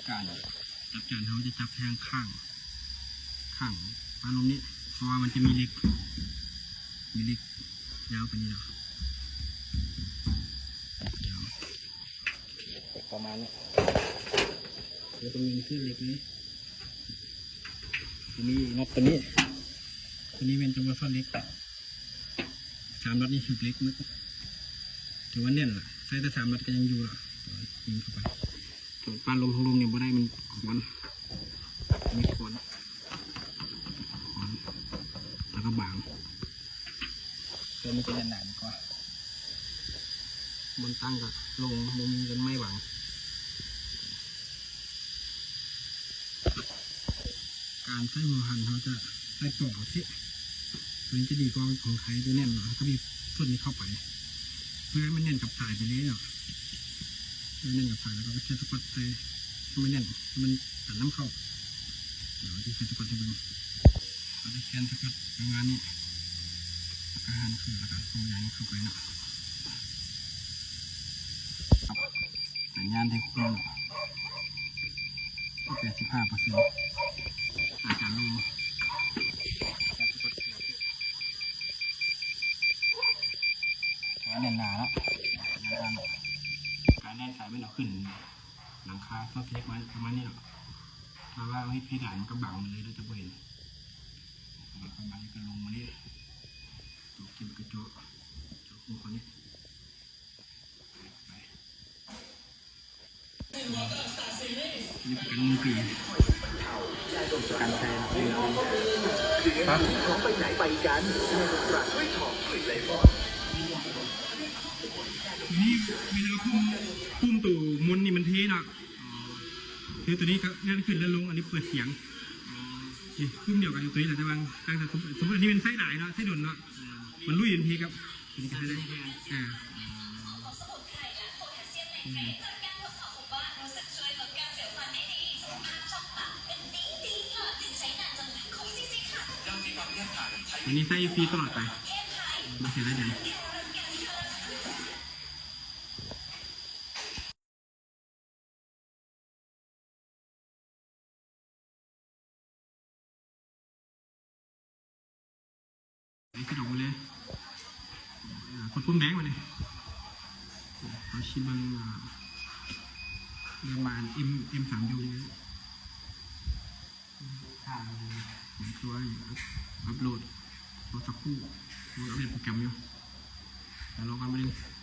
ການຈັບຈານ ເຮົາຈະຈັບທາງຂ້າງ ຂ້າງປາລົມນີ້ ເພາະວ່າມັນຈະມີເຫຼັກ ມີເຫຼັກຍາວປານນີ້ເນາະ ຍາວປະມານນີ້ ແລ້ວຕົງນີ້ຄືເຫຼັກນີ້ ຕົງນີ້ນັບຕົງນີ້ ຕົງນີ້ແມ່ນຈະບໍ່ຊອດເຫຼັກ ສາມນັດນີ້ຖືກເຫຼັກໝົດ ຖືວ່າແໜ້ນລະ ໃສ່ແຕ່ສາມນັດກໍຍັງຢູ່ລະ ຍິງເຂົ້າໄປ ປາລົມທາງລຸ່ມນີ້ບໍ່ໄດ້ ມັນຄວນ ມີຄວນ ຄວນ ແລ້ວກໍບາງ ເພື່ອມັນຈະໜາໆກວ່າ ມັນຕັ້ງກໍລົງ ບໍ່ມີຕົ້ນໄມ້ບັງ. ການໃຊ້ຫົວຫັນ ເຮົາຈະໃຊ້ປອກຊີ້ ຕົວນີ້ຈະດີກວ່າຂອງໃຜ ຕົວແໜ້ນເນາະ ເຮົາກໍບີບສ່ວນນີ້ເຂົ້າໄປ ເພື່ອໃຫ້ມັນແໜ້ນກັບສາຍໄປເລີຍເນາະ ໃຫ້ແໜ້ນກັບສາຍ ແລ້ວກໍເຄຍສະກອດໃສ່ ໃຫ້ມັນແໜ້ນ ໃຫ້ມັນກັນນ້ຳເຂົ້າ ດຽວເຮົາຈະເຄຍສະກອດໃຫ້ເບິ່ງ ເຮົາຈະແຂວນສະກັດປະມານນີ້ ແລ້ວກໍຫັນຂຶ້ນ ແລ້ວກໍສົ່ງໃຍເຂົ້າໄປເນາະ ສັນຍານໄດ້ຄົງແປດສິບຫ້າເປີເຊັນ ອາຈານລົງ ແຂວນສະກັດ ແຂວນສະກັດ ແຕ່ວ່າແໜ້ນໜາເນາະ ແໜ້ນໜາເນາະ ການແໜ້ນສາຍແມ່ນເອົາຂຶ້ນ ຫຼັງຄາຊອກເລັກມາປະມານນີ້ເນາະ ຖ້າວ່າເຮັດເພດານມັນກໍບັງເລີຍ ເຮົາຈະບໍ່ເຫັນ ແລ້ວກໍບັງກໍລົງມານີ້ ຕົວກິນກະເຈາະ ເຈາະຮູເຂົ້ານີ້ ໄປ ນີ້ປະກັນໜຶ່ງປີ ປະກັນໄພໜຶ່ງປີ ຮະ ນີ້ເວລາປຸ່ມ ປຸ່ມໂຕມົນນີ້ມັນເພເນາະ ຄືຕົວນີ້ກໍເລື່ອນຂຶ້ນເລື່ອນລົງ ອັນນີ້ເປີດສຽງ ນີ້ປຸ່ມດຽວກັນຕົວນີ້ແຫຼະ ແຕ່ວ່າຕ່າງຈາກ ສົມມຸດ ສົມມຸດອັນນີ້ແມ່ນໃຊ້ຫຼາຍເນາະ ໃຊ້ດົນເນາະ ມັນລຸຍເປັນເພກັບ ຕົວນີ້ກໍໃຊ້ໄດ້ ອ່າ ອັນນີ້ໃຊ້ຟຣີຕະຫຼອດໄປ ບໍ່ເສຍລາຍເດືອນ. ໄດ້ສະດອກເລີຍ ເອີ ກົດປຸ່ມແດງບາດນີ້ ເຮົາຊິເບິ່ງ ເອີ ເລື່ອງມາ ເອັມ ເອັມສາມຢູ ນີ້ ເປັນຕົວອັບໂຫຼດ ລໍສັກຄູ່ ກຳລັງອັບເດດໂປຣແກຣມຢູ່ ລອງກັນບາດນີ້.